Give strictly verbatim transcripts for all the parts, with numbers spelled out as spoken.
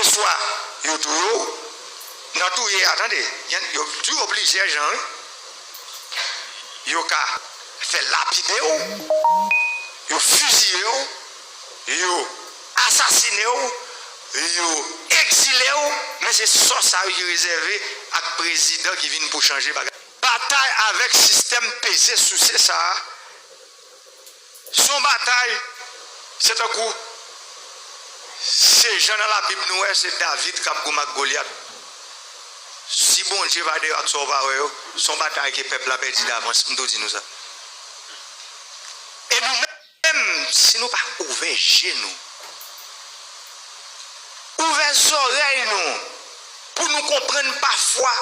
swa yo touye w, nan touye a, tande, gen, yo touye w plizyè jan, wi. Yo ka fè lapide w, yo fiziye w, yo asasine w, yo egzile w, men se sò sa yo ki rezève ak prezidan ki vin pou chanje bagay. Batay avèk sistèm peze souse sa a, se yon batay, se tankou, se jan nan Labib nou wè, se David k ap goumen ak Golyat. Si Bondye pa deyò ak sa w pa wè yo, se yon batay ke pèp la pèdi davans, m tou di nou sa. E nou menm, si nou pa ouvè je nou, ouvè zòrèy nou, pou nou konprann pafwa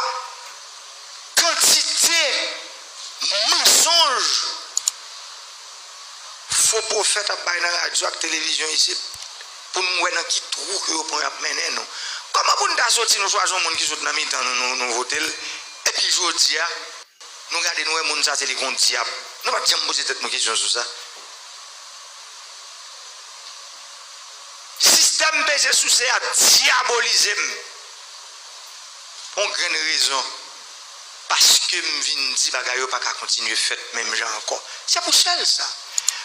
kantite mansonj fo pwofèt ap bay nan radyo ak televizyon isit, pou nou wè nan ki twou ke yo pran y ap mennen nou. Kòman pou n ta soti, nou chwazi yon moun ki sot nan mitan nou, nou, nou vote l, epi jodi a, nou gade, nou wè moun sa se li k yon dyab. Nou pa t janm poze tèt nou kesyon sou sa. Sistèm peze souse a dyabolize m. Pou yon grenn rezon. Paske m vin di bagay yo pa ka kontinye fèt menm jan ankò. Se pou sèl sa.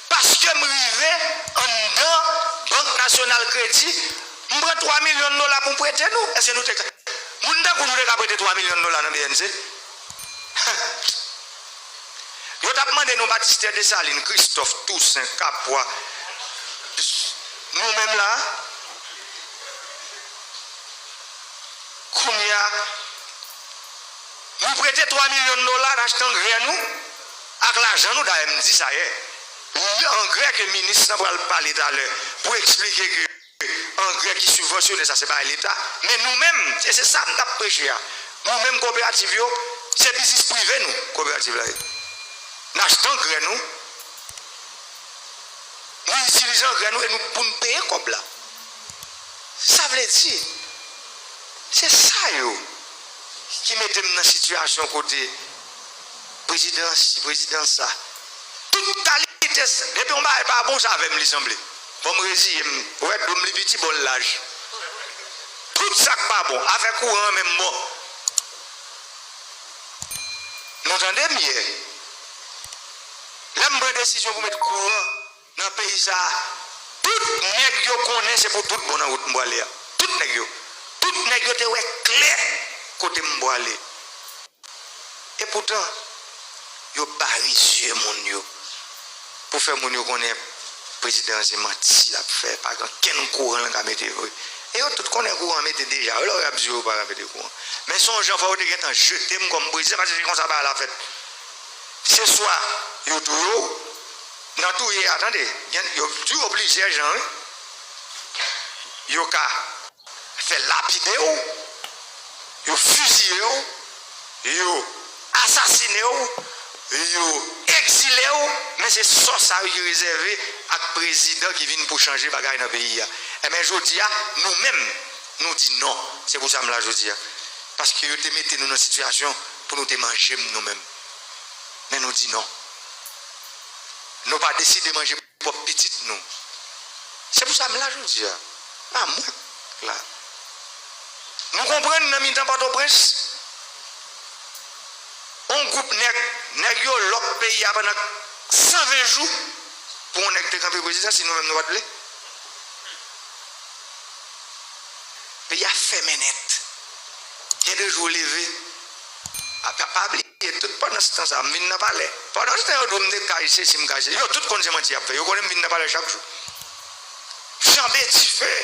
Paske m rive anndan Bank Nasyonal Kredi, m pran twa milyon dola pou m prete nou. Èske nou te ka, moun tankou nou te ka prete twa milyon dola nan B N C? Yo t ap mande nou Batistè, Desalin, Kristòf, Tousen, Kapwa. Nou menm la, kounye a, nou prete twa milyon dola, n achte angrè nou ak lajan nou, dayè m di sa yè. Angrè ke minis lan pral pale talè pou eksplike ke angrè ki sibvansyone, sa se bagay Leta. Men nou menm, e se sa m t ap preche a. Nou menm koperativ yo, se biznis prive nou, koperativ la ye. N achte angrè nou, nou itilize angrè nou e nou pou n peye kòb la. Sa vle di, se sa yo ki mete m nan sitiyasyon kote prezidan si, prezidan sa. Tout kalite, depi yon bagay pa bon, se avè m li sanble. Bon, m reziye m. Ou wè, do m li piti, bon, l laj. Tout sa k pa bon, afè kouran an menm bon. Nou tande m yè. Lè m pran desizyon pou met kouran nan peyi sa a, tout nèg yo konnen se pou tout bon nan wout m pwale a. Tout nèg yo. Tout nèg yo te wè klè kote m pwale. Epoutan, yo bare zye moun yo pou fè moun yo konnen prezidan an se manti l ap fè, pa gen kenn kouran l ka mete vre. E yo tout konnen kouran mete deja, yo lè w ap di yo pa ka mete kouran. Men se yon jan fò yo te gentan jete m kòm prezidan, paske se konsa bagay la fèt. Se swa yo touye w, nan touye a, tande, gen, yo touye w plizyè jan, wi. Yo ka fè lapide w, yo fiziye w, yo asasine w, yo egzile w, men se sò sa yo ki rezève ak prezidan ki vin pou chanje bagay nan peyi a. Enben, jodi a, nou menm, nou di non. Se pou sa m la jodi a. Paske yo te mete nou nan sitiyasyon pou nou te manje m nou menm. Men nou di non. Nou pa deside manje pwòp pitit nou. Se pou sa m la jodi a. Pa mwen k la. Nou konprann nan mitan Pòtoprens, yon gwoup nèg, nèg yo lòk peyi a pandan san ven jou pou yon nèg te kanpe prezidan, si nou menm nou pa t vle. Peyi a fèmen nèt. Gen de jou w leve, a pa, pa bliye, tout pandan se tan sa, m vin nan palè. Pandan se tan yo di w m te kay sesi, m kay sesi. Yo tout konn se manti y ap fè. Yo konnen m vin nan palè chak jou. Janbe dife.